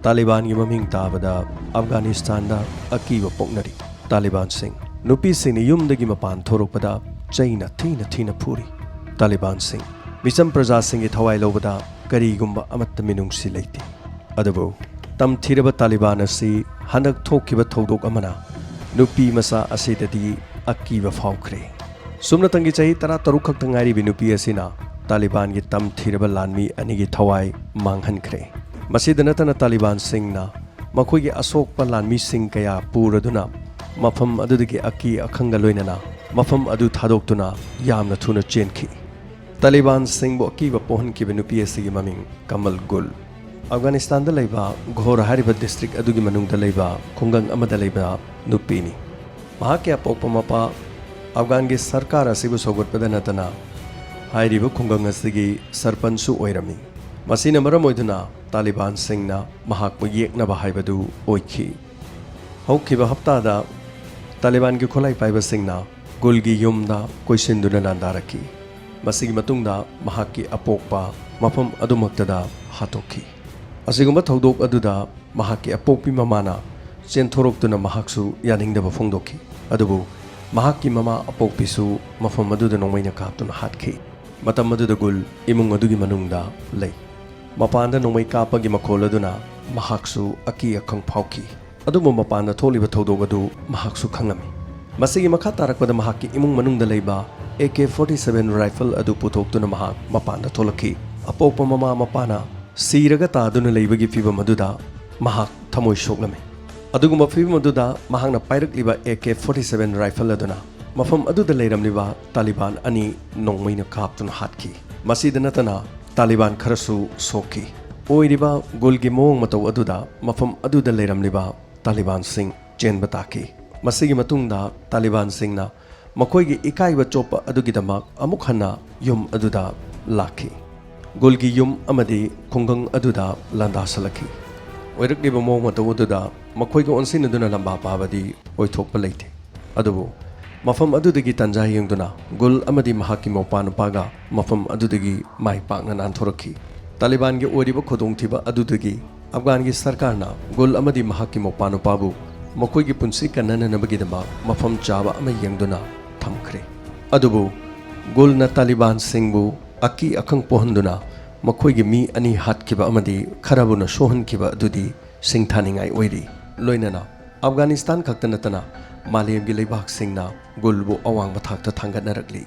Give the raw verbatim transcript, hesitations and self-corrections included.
ꯇꯥꯂꯤꯕꯥꯟꯒꯤ ꯃꯃꯤꯡ ꯇꯥꯕꯗ ꯑꯐꯒꯥꯅꯤꯁꯇꯥꯟꯗ ꯑꯀꯤꯕ ꯄꯣꯛꯅꯔꯤ꯫ ꯇꯥꯂꯤꯕꯥꯟꯁꯤꯡ, ꯅꯨꯄꯤꯁꯤꯡꯅ ꯌꯨꯝꯗꯒꯤ ꯃꯄꯥꯟ ꯊꯣꯔꯛꯄꯗ ꯆꯩꯅ ꯊꯤꯅ ꯊꯤꯅ ꯐꯨꯔꯤ꯫ ꯇꯥꯂꯤꯕꯥꯟꯁꯤꯡ, ꯃꯤꯆꯝ ꯄ꯭ꯔꯖꯥꯁꯤꯡꯒꯤ ꯊꯋꯥꯏ ꯂꯧꯕꯗ ꯀꯔꯤꯒꯨꯝꯕ ꯑꯃꯠꯇ ꯃꯤꯅꯨꯡꯁꯤ ꯂꯩꯇꯦ꯫ ꯑꯗꯨꯕꯨ ꯇꯝꯊꯤꯔꯕ ꯇꯥꯂꯤꯕꯥꯟ ꯑꯁꯤ ꯍꯟꯗꯛ ꯊꯣꯛꯈꯤꯕ ꯊꯧꯗꯣꯛ ꯑꯃꯅ ꯅꯨꯄꯤ ꯃꯆꯥ ꯑꯁꯤꯗꯗꯤ ꯑꯀꯤꯕ ꯐꯥꯎꯈ꯭ꯔꯦ꯫ ꯁꯨꯞꯅꯇꯪꯒꯤ ꯆꯍꯤ ꯇꯔꯥꯇꯔꯨꯛ ꯈꯛꯇ ꯉꯥꯏꯔꯤꯕꯤ ꯅꯨꯄꯤ ꯑꯁꯤꯅ ꯇꯥꯂꯤꯕꯥꯟꯒꯤ ꯇꯝꯊꯤꯔꯕ ꯂꯥꯟꯃꯤ ꯑꯅꯤꯒꯤ ꯊꯋꯥꯏ ꯃꯥꯡꯍꯟꯈ꯭ꯔꯦ꯫ ꯃꯁꯤꯗ ꯅꯠꯇꯅ ꯇꯥꯂꯤꯕꯥꯟꯁꯤꯡꯅ ꯃꯈꯣꯏꯒꯤ ꯑꯁꯣꯛꯄ ꯂꯥꯟꯃꯤꯁꯤꯡ ꯀꯌꯥ ꯄꯨꯔꯗꯨꯅ ꯃꯐꯝ ꯑꯗꯨꯗꯒꯤ ꯑꯀꯤ ꯑꯈꯪꯒ ꯂꯣꯏꯅꯅ ꯃꯐꯝ ꯑꯗꯨ ꯊꯥꯗꯣꯛꯇꯨꯅ ꯌꯥꯝꯅ ꯊꯨꯅ ꯆꯦꯟꯈꯤ꯫ ꯇꯥꯂꯤꯕꯥꯟꯁꯤꯡꯕꯨ ꯑꯀꯤꯕ ꯄꯣꯛꯍꯟꯈꯤꯕ ꯅꯨꯄꯤ ꯑꯁꯤꯒꯤ ꯃꯃꯤꯡ ꯀꯃꯜ ꯒꯨꯜ꯫ ꯑꯐꯒꯥꯅꯤꯁꯇꯥꯟꯗ ꯂꯩꯕ ꯘꯣꯔ ꯍꯥꯏꯔꯤꯕ ꯗꯤꯁꯇ꯭ꯔꯤꯛ ꯑꯗꯨꯒꯤ ꯃꯅꯨꯡꯗ ꯂꯩꯕ ꯈꯨꯡꯒꯪ ꯑꯃꯗ ꯂꯩꯕ ꯅꯨꯄꯤꯅꯤ꯫ ꯃꯍꯥꯛꯀꯤ ꯑꯄꯣꯛꯄ ꯃꯄꯥ ꯑꯐꯒꯥꯟꯒꯤ ꯁꯔꯀꯥꯔ ꯑꯁꯤꯕꯨ ꯁꯧꯒꯠꯄꯗ ꯅꯠꯇꯅ ꯍꯥꯏꯔꯤꯕ ꯈꯨꯡꯒꯪ ꯑꯁꯤꯒꯤ ꯁꯔꯄꯟꯁꯁꯨ ꯑꯣꯏꯔꯝꯃꯤ꯫ ꯃꯁꯤꯅ ꯃꯔꯝ ꯑꯣꯏꯗꯨꯅ ꯇꯥꯂꯤꯕꯥꯟꯁꯤꯡꯅ ꯃꯍꯥꯛꯄꯨ ꯌꯦꯛꯅꯕ ꯍꯥꯏꯕꯗꯨ ꯑꯣꯏꯈꯤ꯫ ꯍꯧꯈꯤꯕ ꯍꯞꯇꯥꯗ ꯇꯥꯂꯤꯕꯥꯟꯒꯤ ꯈꯨꯠꯂꯥꯏ ꯄꯥꯏꯕꯁꯤꯡꯅ ꯒꯨꯜꯒꯤ ꯌꯨꯝꯗ ꯀꯣꯏꯁꯤꯟꯗꯨꯅ ꯂꯥꯟꯗꯥꯔꯛꯈꯤ꯫ ꯃꯁꯤꯒꯤ ꯃꯇꯨꯡꯗ ꯃꯍꯥꯛꯀꯤ ꯑꯄꯣꯛꯄ ꯃꯐꯝ ꯑꯗꯨꯃꯛꯇꯗ ꯍꯥꯠꯇꯣꯛꯈꯤ꯫ ꯑꯁꯤꯒꯨꯝꯕ ꯊꯧꯗꯣꯛ ꯑꯗꯨꯗ ꯃꯍꯥꯛꯀꯤ ꯑꯄꯣꯛꯄꯤ ꯃꯃꯥꯅ ꯆꯦꯟꯊꯣꯔꯛꯇꯨꯅ ꯃꯍꯥꯛꯁꯨ ꯌꯥꯅꯤꯡꯗꯕ ꯐꯣꯡꯗꯣꯛꯈꯤ꯫ ꯑꯗꯨꯕꯨ ꯃꯍꯥꯛꯀꯤ ꯃꯃꯥ ꯑꯄꯣꯛꯄꯤꯁꯨ ꯃꯐꯝ ꯑꯗꯨꯗ ꯅꯣꯡꯃꯩꯅ ꯀꯥꯞꯇꯨꯅ ꯍꯥꯠꯈꯤ꯫ ꯃꯇꯝ ꯑꯗꯨꯗ ꯒꯨꯜ ꯏꯃꯨꯡ ꯑꯗꯨꯒꯤ ꯃꯅꯨꯡꯗ ꯂꯩ꯫ ꯃꯄꯥꯟꯗ ꯅꯣꯡꯃꯩ ꯀꯥꯞꯄꯒꯤ ꯃꯈꯣꯜ ꯑꯗꯨꯅ ꯃꯍꯥꯛꯁꯨ ꯑꯀꯤ ꯑꯈꯪ ꯐꯥꯎꯈꯤ꯫ ꯑꯗꯨꯕꯨ ꯃꯄꯥꯟꯗ ꯊꯣꯛꯂꯤꯕ ꯊꯧꯗꯣꯛ ꯑꯗꯨ ꯃꯍꯥꯛꯁꯨ ꯈꯪꯂꯝꯃꯤ꯫ ꯃꯁꯤꯒꯤ ꯃꯈꯥ ꯇꯥꯔꯛꯄꯗ ꯃꯍꯥꯛꯀꯤ ꯏꯃꯨꯡ ꯃꯅꯨꯡꯗ ꯂꯩꯕ ꯑꯦ ꯀꯦ ꯐꯣꯔꯇꯤ ꯁꯚꯦꯟ ꯔꯥꯏꯐꯜ ꯑꯗꯨ ꯄꯨꯊꯣꯛꯇꯨꯅ ꯃꯍꯥꯛ ꯃꯄꯥꯟꯗ ꯊꯣꯛꯂꯛꯈꯤ꯫ ꯑꯄꯣꯛꯄ ꯃꯃꯥ ꯃꯄꯥꯅ ꯁꯤꯔꯒ ꯇꯥꯗꯨꯅ ꯂꯩꯕꯒꯤ ꯐꯤꯚꯝ ꯑꯗꯨꯗ ꯃꯍꯥꯛ ꯊꯃꯣꯏ ꯁꯣꯛꯂꯝꯃꯤ꯫ ꯑꯗꯨꯒꯨꯝꯕ ꯐꯤꯚꯝ ꯑꯗꯨꯗ ꯃꯍꯥꯛꯅ ꯄꯥꯏꯔꯛꯂꯤꯕ A K forty seven rifle ꯑꯗꯨꯅ ꯃꯐꯝ ꯑꯗꯨꯗ ꯂꯩꯔꯝꯂꯤꯕ ꯇꯥꯂꯤꯕꯥꯟ ꯑꯅꯤ ꯅꯣꯡꯃꯩꯅ ꯀꯥꯞꯇꯨꯅ ꯍꯥꯠꯈꯤ꯫ ꯃꯁꯤꯗ ꯅꯠꯇꯅ ꯇꯥꯂꯤꯕꯥꯟ ꯈꯔꯁꯨ ꯁꯣꯛꯈꯤ꯫ ꯑꯣꯏꯔꯤꯕ ꯒꯨꯜꯒꯤ ꯃꯑꯣꯡ ꯃꯇꯧ ꯑꯗꯨꯗ ꯃꯐꯝ ꯑꯗꯨꯗ ꯂꯩꯔꯝꯂꯤꯕ ꯇꯥꯂꯤꯕꯥꯟꯁꯤꯡ ꯆꯦꯟꯕ ꯇꯥꯈꯤ꯫ ꯃꯁꯤꯒꯤ ꯃꯇꯨꯡꯗ ꯇꯥꯂꯤꯕꯥꯟꯁꯤꯡꯅ ꯃꯈꯣꯏꯒꯤ ꯏꯀꯥꯏꯕ ꯆꯣꯞꯄ ꯑꯗꯨꯒꯤꯗꯃꯛ ꯑꯃꯨꯛ ꯍꯟꯅ ꯌꯨꯝ ꯑꯗꯨꯗ ꯂꯥꯛꯈꯤ꯫ ꯒꯨꯜꯒꯤ ꯌꯨꯝ ꯑꯃꯗꯤ ꯈꯨꯡꯒꯪ ꯑꯗꯨꯗ ꯂꯥꯟꯗꯥꯁꯜꯂꯛꯈꯤ꯫ ꯑꯣꯏꯔꯛꯂꯤꯕ ꯃꯑꯣꯡ ꯃꯇꯧ ꯑꯗꯨꯗ ꯃꯈꯣꯏꯒ ꯑꯣꯟꯁꯤꯟꯅꯗꯨꯅ ꯂꯝꯕꯥ ꯄꯥꯕꯗꯤ ꯑꯣꯏꯊꯣꯛꯄ ꯂꯩꯇꯦ꯫ ꯑꯗꯨꯕꯨ ꯃꯐꯝ ꯑꯗꯨꯗꯒꯤ ꯇꯟꯖꯥ ꯌꯦꯡꯗꯨꯅ ꯒꯨꯜ ꯑꯃꯗꯤ ꯃꯍꯥꯛꯀꯤ ꯃꯧꯄꯥ ꯅꯨꯄꯥꯒ ꯃꯐꯝ ꯑꯗꯨꯗꯒꯤ ꯃꯥꯏ ꯄꯥꯛꯅ ꯅꯥꯟꯊꯣꯔꯛꯈꯤ꯫ ꯇꯥꯂꯤꯕꯥꯟꯒꯤ ꯑꯣꯏꯔꯤꯕ ꯈꯨꯗꯣꯡꯊꯤꯕ ꯑꯗꯨꯗꯒꯤ ꯑꯐꯒꯥꯟꯒꯤ ꯁꯔꯀꯥꯔꯅ ꯒꯨꯜ ꯑꯃꯗꯤ ꯃꯍꯥꯛꯀꯤ ꯃꯧꯄꯥꯅꯨꯄꯥꯕꯨ ꯃꯈꯣꯏꯒꯤ ꯄꯨꯟꯁꯤ ꯀꯟꯅꯅꯅꯕꯒꯤꯗꯃꯛ ꯃꯐꯝ ꯆꯥꯕ ꯑꯃ ꯌꯦꯡꯗꯨꯅ ꯊꯝꯈ꯭ꯔꯦ꯫ ꯑꯗꯨꯕꯨ ꯒꯨꯜꯅ ꯇꯥꯂꯤꯕꯥꯟꯁꯤꯡꯕꯨ ꯑꯀꯤ ꯑꯈꯪ ꯄꯣꯛꯍꯟꯗꯨꯅ ꯃꯈꯣꯏꯒꯤ ꯃꯤ ꯑꯅꯤ ꯍꯥꯠꯈꯤꯕ ꯑꯃꯗꯤ ꯈꯔꯕꯨꯅ ꯁꯣꯛꯍꯟꯈꯤꯕ ꯑꯗꯨꯗꯤ ꯁꯤꯡꯊꯥꯅꯤꯡꯉꯥꯏ ꯑꯣꯏꯔꯤ꯫ ꯂꯣꯏꯅꯅ ꯑꯐꯒꯥꯅꯤꯁꯇꯥꯟ ꯈꯛꯇ ꯅꯠꯇꯅ ꯃꯥꯂꯦꯝꯒꯤ ꯂꯩꯕꯥꯛꯁꯤꯡꯅ ꯒꯨꯜꯕꯨ ꯑꯋꯥꯡꯕ ꯊꯥꯛꯇ ꯊꯥꯡꯒꯠꯅꯔꯛꯂꯤ꯫